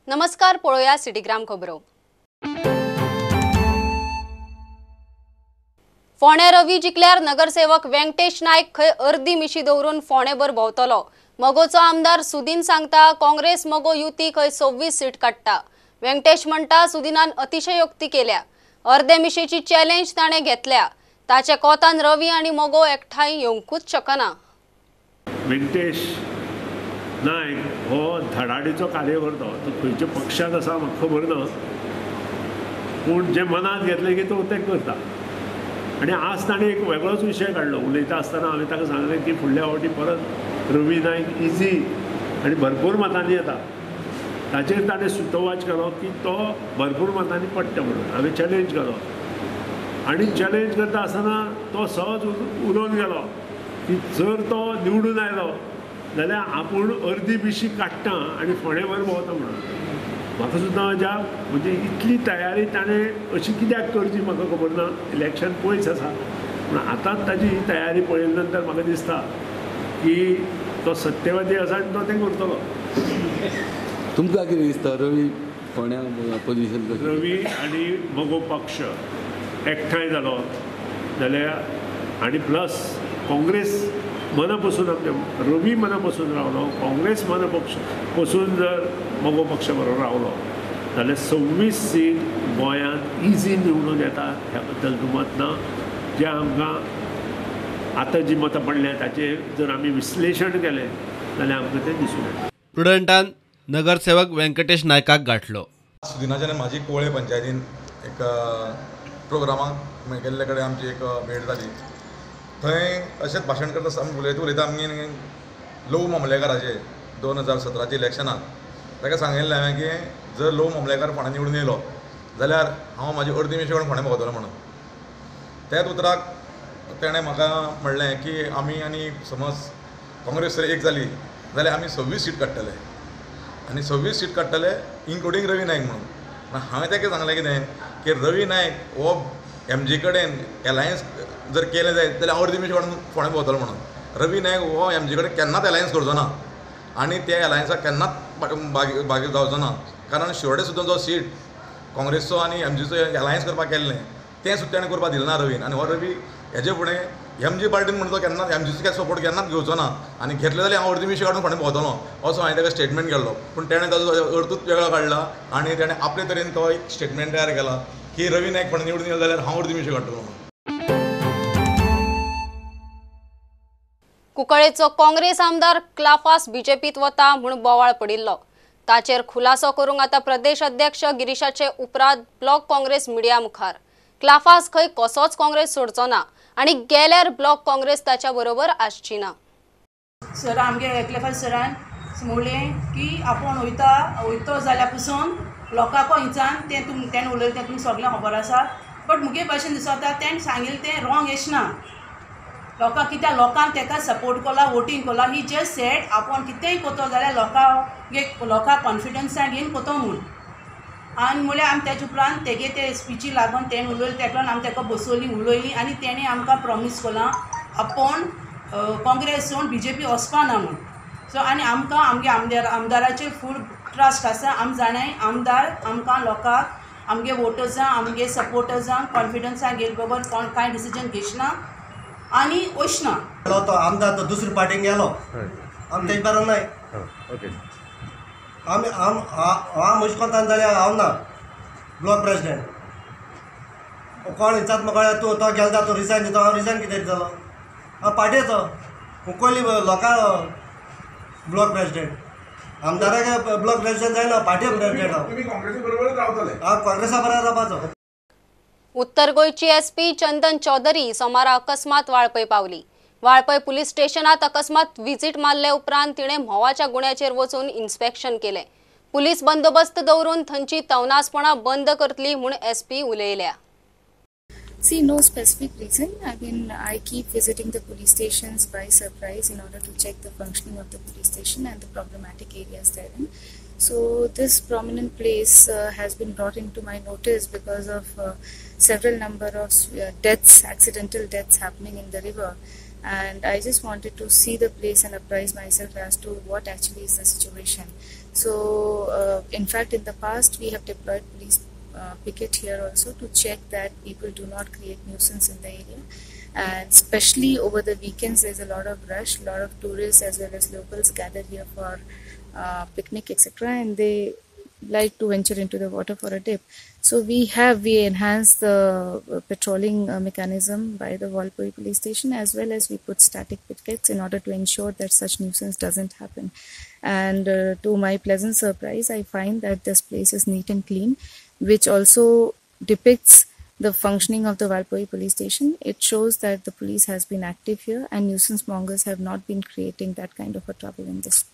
नमस्कार, पळोवया सिटीग्राम खबरो. फोंडें रवी जिखल्यार नगरसेवक व्यंकटेश नायक खंय अर्दी मिशी दवरून फोंडेभर भोंवतलो. मगोचो आमदार सुदीन सांगता काँग्रेस मगो युती खंय 26 सीट काडटा. व्यंकटेश म्हणटा सुदीनान अतिशयोक्ती केल्या, अर्दे मिशेची चॅलेंज ताणें घेतल्या. ताच्या कोतान रवी आनी मगो एकठांय येवंकूच शकना. व्यंकटेश नायक हो धडाडीचो कार्यकर्तो, तो खंयच्या पक्षांत आसा म्हाका खबर ना, पूण जे मनांत घेतलें की तो तें करता. आनी आज ताणें एक वेगळोच विशय काडलो. उलयता आसतना हांवें ताका सांगलें की फुडल्या फावटी परत रवी नायक इजी आनी भरपूर मतांनी येता. ताचेर ताणें सुतोवाच केलो की तो भरपूर मतांनी पडटा म्हणून. हांवें चॅलेंज केलो आनी चॅलेंज करता आसतना तो सहज उलोवन गेलो की जर तो निवडून आयलो जाल्यार आपूण अर्दी बिशी काडटा आनी फोंडेभर भोंवता म्हणून. म्हाका सुद्दां ज्या म्हणजे इतली तयारी ताणें अशी कित्याक करची म्हाका खबर ना. इलेक्शन पयस आसा पूण आतांच ताजी ही तयारी पळयल्या नंतर म्हाका दिसता की तो सत्यवादी आसा आनी तो तें करतलो. तुमकां कितें दिसता रवी फोंड्या पोजिशन? रवी आनी मगो पक्ष एकठांय जालो जाल्यार आनी प्लस काँग्रेस मना पसून आमच्या रवी मना पसून रावलो, काँग्रेस मना पक्ष पसून जर मगो पक्ष बरोबर रावलो जाल्यार 26 सीट गोंयांत इजी निवडून येता ह्या बद्दल दुमत ना. जे आमकां आतां जी मतां पडल्या ताचेर जर आमी विश्लेशण केलें जाल्यार आमकां तें दिसून येता. प्रुडंटान नगरसेवक व्यंकटेश नायकाक गाठलो. सुदिनाच्यान म्हाजी कोळे पंचायतीन एक प्रोग्रामाक गेल्ले कडेन आमची एक भेट जाली. थंय अशेंच भाशण करता आसतना उलयता उलयता आमगे लहू मामलेकाराचे 2017 इलेक्शनाक ताका सांगिल्लें हांवें की जर लहू मामलेकार फोंड्या निवडून येयलो जाल्यार हांव म्हाजी अर्दी मिशी काडून फोंड्या भोंवतलो म्हणून. त्याच उतराक तेणें म्हाका म्हणलें की आमी आनी समज काँग्रेस जर एक जाली जाल्यार आमी 26 सीट काडटले आनी 26 सीट काडटले इन्क्लुडींग रवी नायक म्हणून. हांवें ताका सांगलें कितें की रवी नायक हो एमजी कडेन एलायन्स जर केलें जायत जाल्यार हांव अर्दी मिशी काडून फोंड्या भोंवतलो म्हणून. रवी नायक हो एमजी कडेन केन्नाच एलायन्स करचो ना आनी त्या एलायन्साक केन्नाच भागी जावचो ना, कारण शिरोडे सुद्दां जो सीट काँग्रेसचो आनी एमजीचो एलायन्स करपाक केल्लें तें सुद्दां ताणें करपाक दिलें ना रवीन. आनी हो रवी हेजे फुडें एमजी पार्टीन म्हणून तो केन्नाच एमजीचो सपोर्ट केन्नाच घेवचो ना आनी घेतले जाल्यार हांव अर्दी मिशी काडून फोंड्या भोंवतलो असो हांवें ताका स्टेटमेंट केल्लो. पूण तेणें ताजो अर्थूच वेगळो काडला आनी तेणें आपले तरेन तो एक स्टेटमेंट तयार केला की रवी नायक फोंड्या निवडून येयलो जाल्यार हांव अर्दी मिशी काडटलो म्हणून. कुंकळेचो काँग्रेस आमदार क्लाफास बीजेपीत वता म्हूण बोवाळ पडिल्लो. ताचेर खुलासो करूंक आतां प्रदेश अध्यक्ष गिरीशाचे उपरांत ब्लॉक काँग्रेस मिडिया मुखार. क्लाफास खंय कसोच काँग्रेस सोडचो ना आनी गेल्यार ब्लॉक काँग्रेस ताच्या बरोबर आसची ना. सर आमगे क्लेफास सरान म्हणलें की आपूण वयता वयतो जाल्यार पसून लोकांक हिंचान तें तुम तेणें उलयलें तें तुमकां सगळें खबर आसा. बट मुगे भाशेन दिसता तेणें सांगिल्लें तें रॉंग येश ना. लोकांक कित्याक लोकांक तेका सपोर्ट केला वोटींग केला. ही जस्ट सेड आपूण कितेंय कोतो जाल्यार लोकांक लोकांक कॉन्फिडन्सान घेवन कोतो म्हूण. आनी म्हणल्यार आमी तेजे उपरांत तेगे ते स्पिची लागून तेणें उलयलें तेका लागून आमी तेका बसयली उलयली आनी तेणें आमकां प्रोमीस केलां आपूण काँग्रेस सोडून बीजेपी वचपा ना म्हूण. सो आनी आमकां आमगे आमदाराचेर फूल ट्रस्ट आसा. आमी जाणाय आमदार आमकां लोकांक आमगे वोटर्सांक आमगे सपोर्टर्सांक कॉन्फिडन्सान घेयले बगर कोण कांय डिसिजन घेयना आनी वचना. तो आमदार तो दुसरे पार्टीन गेलो आमी तेजे बरोबर नाय. आमी हांव म्हजे कोंतान जाल्यार हांव ना ब्लॉक प्रेसिडेंट. कोण विचारता म्हाका तूं तो गेलो तूं रिजायन दिता, हांव रिजायन कितें दितलो? हांव पार्टेचो कुंकळ्ळी लोकां ब्लॉक प्रेसिडेंट. आमदाराक ब्लॉक प्रेसिडेंट जायना, पार्टी प्रेसिडेंट हांव. हांव काँग्रेसा बरोबर रावपाचो. उत्तर गोंयची एसपी चंदन चौधरी सोमारा अकस्मात वाळपय पावली. वाळपय पुलीस स्टेशनात अकस्मात विजीट मारले उपरांत तिणें म्होंवाच्या गुण्याचेर वचून इन्स्पेक्शन केलें. पुलीस बंदोबस्त दवरून थंयची तवनासपणां बंद करतली म्हूण SP उलयल्या. See, no specific reason. I mean, I keep visiting the police stations by surprise in order to check the functioning of the police station and the problematic areas therein. So this prominent place has been brought into my notice because of several number of deaths, accidental deaths happening in the river. And I just wanted to see the place and apprise myself as to what actually is the situation. So in fact, in the past we have deployed police picket here also to check that people do not create nuisance in the area, and especially over the weekends there's a lot of rush, a lot of tourists as well as locals gather here for picnic, etc., and they like to venture into the water for a dip. So we enhanced the patrolling mechanism by the Valpoi police station, as well as we put static pickets in order to ensure that such nuisance doesn't happen. And to my pleasant surprise, I find that this place is neat and clean, which also depicts the functioning of the Valpoi police station. It shows that the police has been active here and nuisance mongers have not been creating that kind of a trouble in this.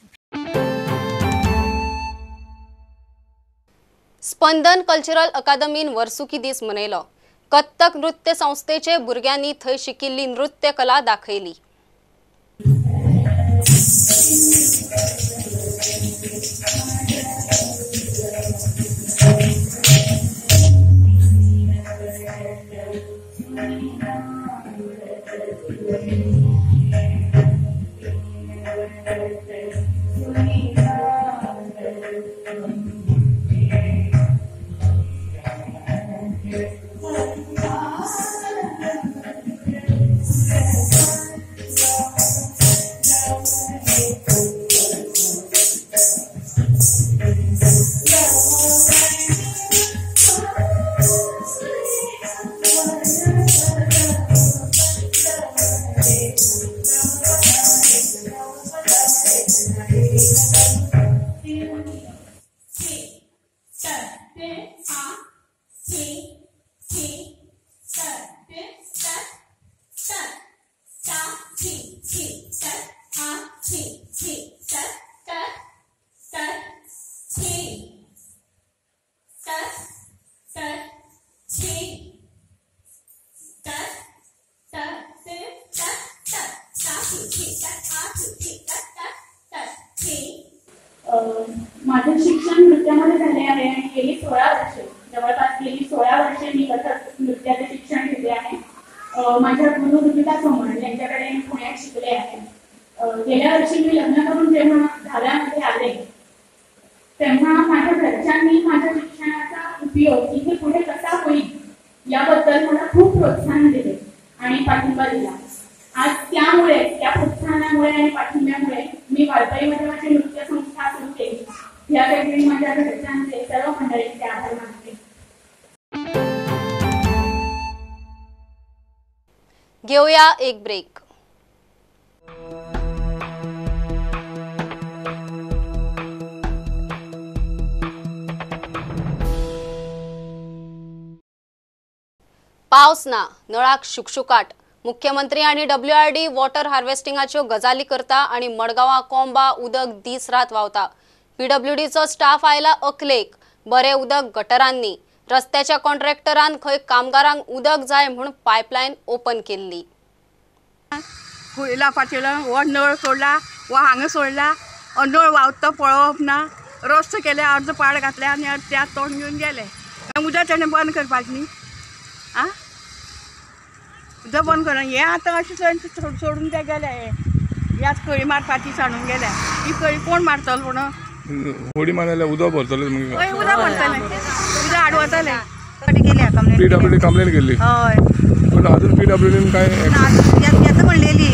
Spandan cultural अकादमीन वर्सुकी दीस मनयलो. कथ्थक नृत्य संस्थेचे भुरग्यांनी थंय शिकिल्ली नृत्य कला दाखयली. माझं शिक्षण नृत्यामध्ये झाले आहे आणि गेली 16 वर्षे, जवळपास गेली 16 वर्षे मी कथक नृत्याचे शिक्षण घेतले आहे. माझ्या गुरु रुपिता सोमण यांच्याकडे मी पुण्यात शिकले आहे. गेल्या वर्षी मी लग्न करून जेव्हा धाव्यामध्ये आले तेव्हा माझ्या घरच्यांनी माझ्या शिक्षणाचा उपयोग इथे पुढे कसा होईल याबद्दल मला खूप प्रोत्साहन दिले आणि पाठिंबा दिला. आज त्यामुळे, त्या प्रोत्साहनामुळे आणि पाठिंब्यामुळे मी वालपाईमध्ये माझी नृत्य संस्था सुरू केली. यासाठी मी माझ्या घरच्यांचे, सर्व मंडळींचे आभार मानते. घेऊया एक ब्रेक. पावस ना, नळाक शुकशुकाट. मुख्यमंत्री आणि डब्ल्यूआरडी वॉटर हार्वेस्टिंगाच्यो गजाली करता आणि मडगांवा कोंबा उदक दीस रात व्हांवता. पीडब्ल्यूडीचो स्टाफ आयला अकलेक, बरे उदक गटरांनी. रस्त्याच्या कॉन्ट्रॅक्टरान खंय कामगारांक उदक जाय म्हूण पायपलायन ओपन केल्ली. कुयला पाचयला हो नळ सोडला, हो हांगा सोडला, हो नळ व्हांवता पळोवप ना. रस्तो केले, अर्द पाड घातले आनी त्या तोंड घेवन गेले. उदक तेणें बंद करपाचें न्ही, आं उदक बंद कर. हें आतां अशें सोडून ते गेले. ह्याच कळी मारपाची सांडून गेल्या. ही कळी कोण मारतलो म्हणून? होडी मारल्यार उदक भरतलें मागीर. हय, उदक भरतलें, उदक आडवतलें. पीडब्ल्यूडी कंप्लेन केल्ली. हय, पूण अजून पीडब्ल्यूडीन काय येता म्हणलेली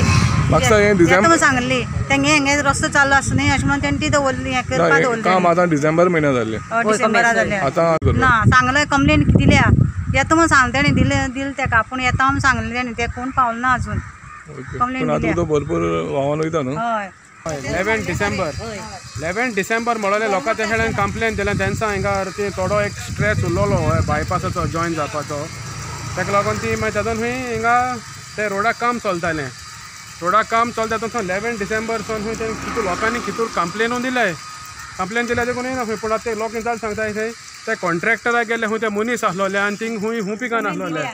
म्हाका हें डिसेंबर सांगली तेंगे हेंगे रस्तो चालू आसा न्ही अशें म्हणून तेणी ती दवरली, हें करपा दवरली. काम आतां डिसेंबर म्हयन्या जाल्लें. डिसेंबरा जालें आतां ना सांगलें, कंप्लेन दिल्या, येता म्हणून सांगलें तेणी, दिलें दिलें तेका, पूण येता म्हणून सांगलें तेणी, तें कोण पावलें ना अजून. कंप्लेन आतां उदक भरपूर व्हांवन वयता न्हू. हय, 11 डिसेंबर म्हणले लोकां ते कडेन कंप्लेन दिल्या. तेंचा हिंगा ती थोडो एक स्ट्रेच उरलेलो बायपासाचो जॉईन जावपाचो, ताका लागून ती मागीर तातूंत खंय हिंगा ते रोडाक काम चलतालें. रोडाक काम चलता तातूंत 11 डिसेंबर सावन खंय ते कितू लोकांनी कितू कंप्लेनू दिले, कंप्लेन दिल्या देखून येना खंय. पूण आतां ते लोक जाल सांगता खंय ते कॉन्ट्रॅक्टराक गेले, खंय ते मनीस आसलोले आनी थिंग खूंय हुंपिकान आसलोले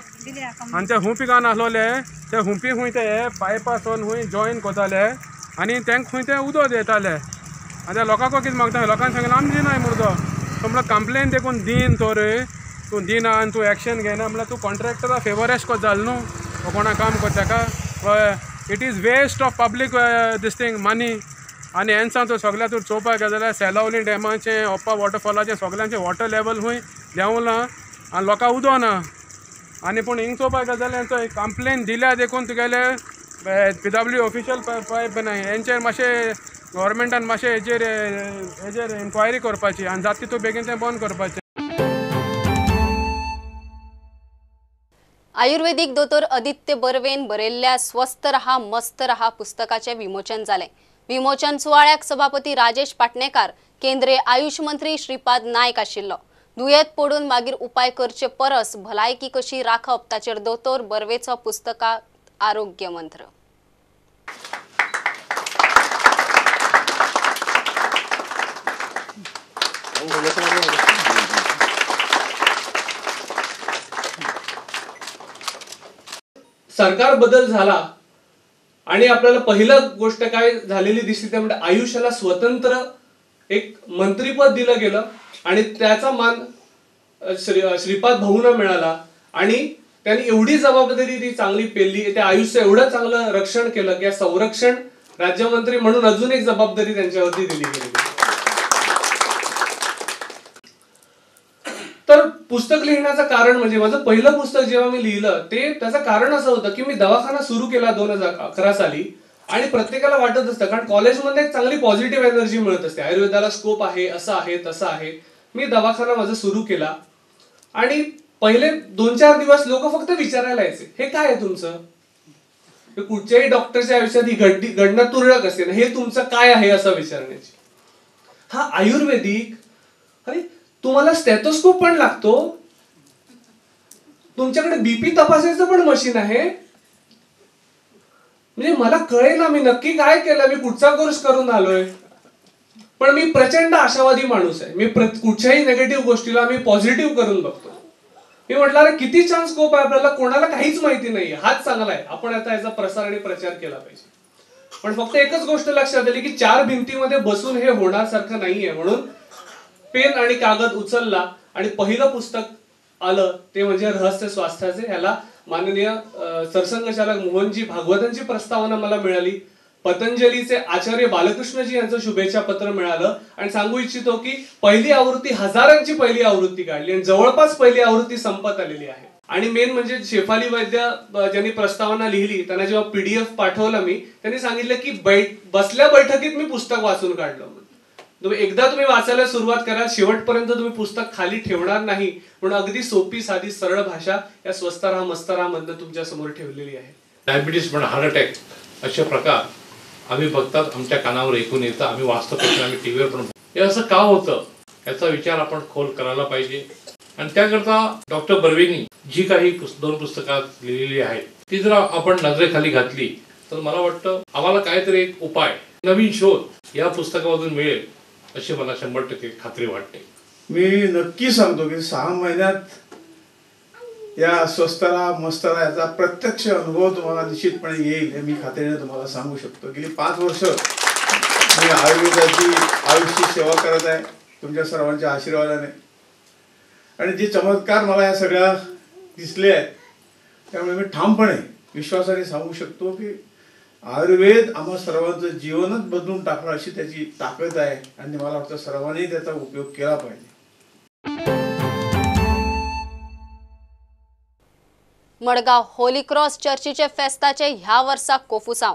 आनी ते हुंपिकान आसलोले ते हुंपी खूंय ते पायपा सावन खूंय जॉईन करताले आनी तांकां खूंय ते उदक दिताले. आनी त्या लोकांक कितें मागता, लोकांनी सांगलें आमी दिनाय मुर्दो. सो म्हणल्यार कंप्लेन देखून दीन तर तूं दिना आनी तूं एक्शन घेना म्हणल्यार तूं कॉन्ट्रॅक्टरा फेवर एश कोत जालो न्हू. कोणा काम कोत्ता ताका हय It is waste of public this thing money. आनी हेंचा तूं सगळ्या तूं चोवपाक गेले जाल्यार सेलावली डॅमाचें, ओप्पा वॉटरफॉलाचें सगळ्यांचें वॉटर लेवल खूंय देंवलां आनी लोकांक उदक ना. आनी पूण हिंग चोवपाक गेले जाल्यार हेंचो एक कंप्लेन दिल्या देखून तुगेले PW official pipe ना. हेंचेर मातशें गव्हर्मेंटान मातशें हेजेर हेजेर इन्क्वायरी करपाची आनी जाता तितू बेगीन तें बंद करपाचें. आयुर्वेदीक दोतोर आदित्य बर्वेन बरयल्ल्या स्वस्थ रहा मस्त रहा पुस्तकाचे विमोचन जालें. विमोचन सुवाळ्याक सभापती राजेश पाटणेकार, केंद्रीय आयुष मंत्री श्रीपाद नायक आशिल्लो. दुयेंत पडून मागीर उपाय करचे परस भलायकी कशी राखप ताचेर दोतोर बर्वेचो पुस्तकात आरोग्य मंत्र. सरकार बदल झाला आणि आपल्याला पहिलं गोष्ट काय झालेली दिसली ते म्हणजे आयुष्याला स्वतंत्र एक मंत्रीपद दिलं गेलं आणि त्याचा मान श्रीपाद भाऊंना मिळाला आणि त्यांनी एवढी जबाबदारी ती चांगली पेलली, त्या आयुष्य एवढं चांगलं रक्षण केलं की संरक्षण राज्यमंत्री म्हणून अजून एक जबाबदारी त्यांच्यावरती दिली गेली. तर पुस्तक लिहिण्याचं कारण म्हणजे माझं पहिलं पुस्तक जेव्हा मी लिहिलं ते त्याचं कारण असं होतं की मी दवाखाना सुरू केला 2011 साली आणि प्रत्येकाला वाटत असतं, कारण कॉलेजमध्ये एक चांगली पॉझिटिव्ह एनर्जी मिळत असते, आयुर्वेदाला स्कोप आहे, असं आहे तसं आहे. मी दवाखाना माझा सुरू केला आणि पहिले 2-4 दिवस लोक फक्त विचारायला यायचे, हे काय आहे तुमचं. कुठच्याही डॉक्टरच्या आयुष्यात ही घडणं तुरळक असते ना, हे तुमचं काय आहे असं विचारण्याची. हा आयुर्वेदिक, अरे तुम्हाला स्टेथोस्कोप पण लागतो, तुमच्याकडे बीपी तपासायचं पण मशीन आहे. म्हणजे मला कळेना मी नक्की काय केलं, मी कुठचा कोर्स करून आलोय. पण मी प्रचंड आशावादी माणूस आहे, मी कुठच्याही नेगेटिव्ह गोष्टीला मी पॉझिटिव्ह करून बघतो. मी म्हटलं अरे किती छान स्कोप आहे आपल्याला, कोणाला काहीच माहिती नाही, हाच चांगला आहे, आपण आता याचा प्रसार आणि प्रचार केला पाहिजे. पण फक्त एकच गोष्ट लक्षात आली की 4 भिंतीमध्ये बसून हे होणार सारखं नाहीये, म्हणून पेन आणि कागद उचलला आणि पहिलं पुस्तक आलं ते म्हणजे रहस्य स्वास्थ्याचे. ह्याला माननीय सरसंघचालक मोहनजी भागवतांची प्रस्तावना मला मिळाली, पतंजलीचे आचार्य बालकृष्णजी यांचं शुभेच्छा पत्र मिळालं आणि सांगू इच्छितो की पहिली आवृत्ती हजारांची पहिली आवृत्ती काढली आणि जवळपास पहिली आवृत्ती संपत आलेली आहे. आणि मेन म्हणजे शेफाली वैद्य ज्यांनी प्रस्तावना लिहिली त्यांना जेव्हा PDF पाठवलं मी, त्यांनी सांगितलं की बसल्या बैठकीत मी पुस्तक वाचून काढलं. तुम्ही एकदा तुम्ही वाचायला सुरुवात करा, शेवटपर्यंत तुम्ही पुस्तक खाली ठेवणार नाही. म्हणून अगदी सोपी साधी सरळ भाषा या स्वस्थ राहा मस्त राहा मधनं तुमच्या समोर ठेवलेली आहे. डायबिटीस म्हणा, हार्ट अटॅक असे प्रकार आम्ही बघतात, आमच्या कानावर ऐकून येतं, आम्ही वाचतो, आम्ही टी व्हीवर पण. हे असं का होतं याचा विचार आपण खोल करायला पाहिजे. आणि त्याकरता डॉक्टर बर्वेंनी जी काही 2 पुस्तकात लिहिलेली आहेत ती जर आपण नजरेखाली घातली तर मला वाटतं आम्हाला काहीतरी एक उपाय, नवीन शोध या पुस्तकामधून मिळेल अशी मला 100% खात्री वाटते. मी नक्की सांगतो की 6 महिन्यात या स्वस्थ राहा मस्त राहा याचा प्रत्यक्ष अनुभव तुम्हाला निश्चितपणे येईल हे मी खात्रीने तुम्हाला सांगू शकतो. गेली 5 वर्ष मी आयुर्वेदाची आयुष्य सेवा करत आहे तुमच्या सर्वांच्या आशीर्वादाने, आणि जे चमत्कार मला या सगळ्या दिसले आहेत त्यामुळे मी ठामपणे विश्वासाने सांगू शकतो की आयुर्वेद आम्हा सर्वांचं जीवनच बदलून टाकणं अशी त्याची ताकद आहे आणि मला वाटतं सर्वांनी त्याचा उपयोग केला पाहिजे. मडगाव होली क्रॉस चर्चीचे फेस्ताचे ह्या वर्सा कोफुसांव.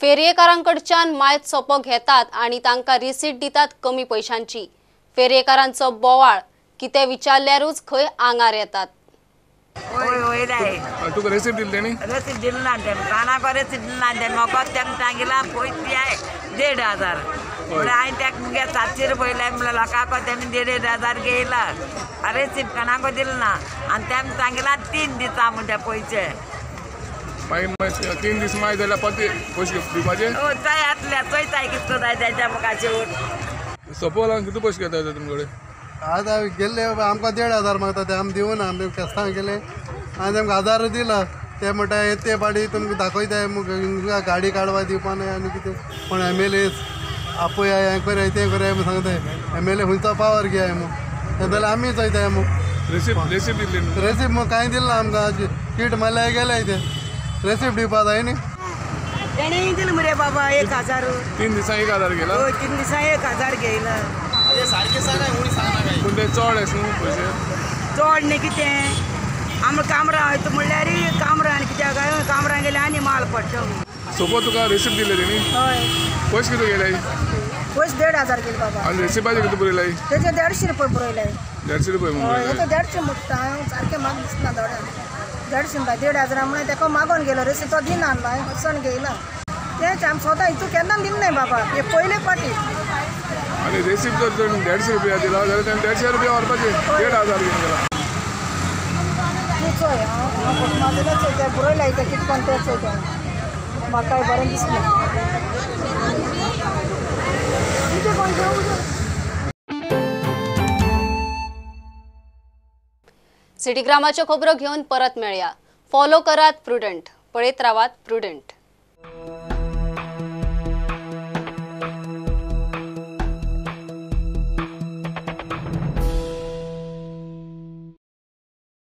फेरयेकारांकडच्यान मायत सोपो घेतात आणि तांकां रिसीट दितात कमी पैशांची. फेरयेकारांचो बोवाळ कितें विचारल्यारूच खंय आंगार येतात. तुका रेसिप्ट दिली तेणी? रेसिप्ट दिली ना तेणी, कानाक रेसिप्ट दिली ना तेणी, म्हाका तेणी सांगिलां पयशे 1500 म्हणल्यार हांवें तेका मुगे 700 रुपया लाय म्हणल्यार लोकांक तेणी 1500 घेयला, रेसिप्ट कोणाक दिली ना. आनी तेमी सांगिलां 3 दिसा म्हणटा पयशे. मागीर 3 दीस मागीर जाल्यार परते पयशे दिवपाचे? हय, चोय आसल्या चोयताय कितको जाय तेच्या मुखार शेवट. सोपो लावन कितले पयशे घेता तुमचे कडेन? आतां गेल्ले आमकां 1500 मागता ते आमी दिवना, आमी फेस्तांक गेले आनी तेमकां 1000 दिला, ते म्हणटा ते पाटी तुमकां दाखयताय गाडी काडपा दिवपा न्हय आनी कितें, पण MLA आपय हें करय तें करय म्हूण सांगताय. MLA खंयचो पावर घेयाय म्हूण, तें जाल्यार आमी चोयताय म्हूण. रेसिप्ट दिली? रेसिप्ट म्हूण कांय दिलें ना आमकां, कीट मारल्यार गेले ते, रेसिप्ट दिवपा जाय न्ही. तेणें दिलें मरे बाबा 1000. 3 दिसां 1000 गेला. हय 3 दिसां 1000 घेयला. सारकें सांग पूण ते चड आस न्हू पयशे. चड न्ही कितें आमी कामरां वयता म्हणल्यार कामरां आनी कित्याक काय कामरां गेल्यार आनी माल पडटा. सपोज तुका रिसिप्ट दिले तेणी. हय. पयशे कितें गेले? पयशे 1500 गेले बाबा. आनी रिसिपाचे कितें बरयलाय? तेजे 150 रुपये बरयलाय. 150 रुपये. हय हें 150 म्हणटा हांव सारकें म्हाका दिसना दोळ्यान. 150 म्हणटा 1500 म्हणल्यार तेका मागोन गेलो रिसिप्ट तो दिना आहलो हांवें वचोन घेयला. तेंच आमी स्वता हितू केन्ना दिलनाय बाबा हे पयले पाटी. आनी रिसिप्ट जर तुवें 150 रुपया दिला जाल्यार तेणें 150 रुपया व्हरपाचे 1500 घेवन गेला. तूं चोय हांव म्हाजें चोय तें बरयलाय तें कितें कोण तें चोय तें म्हाका कांय बरें दिसना. सिटीग्रामाच्यो खबरो घेवन परत मेळया. फॉलो करात प्रुडंट, पळयत रावात प्रुडंट.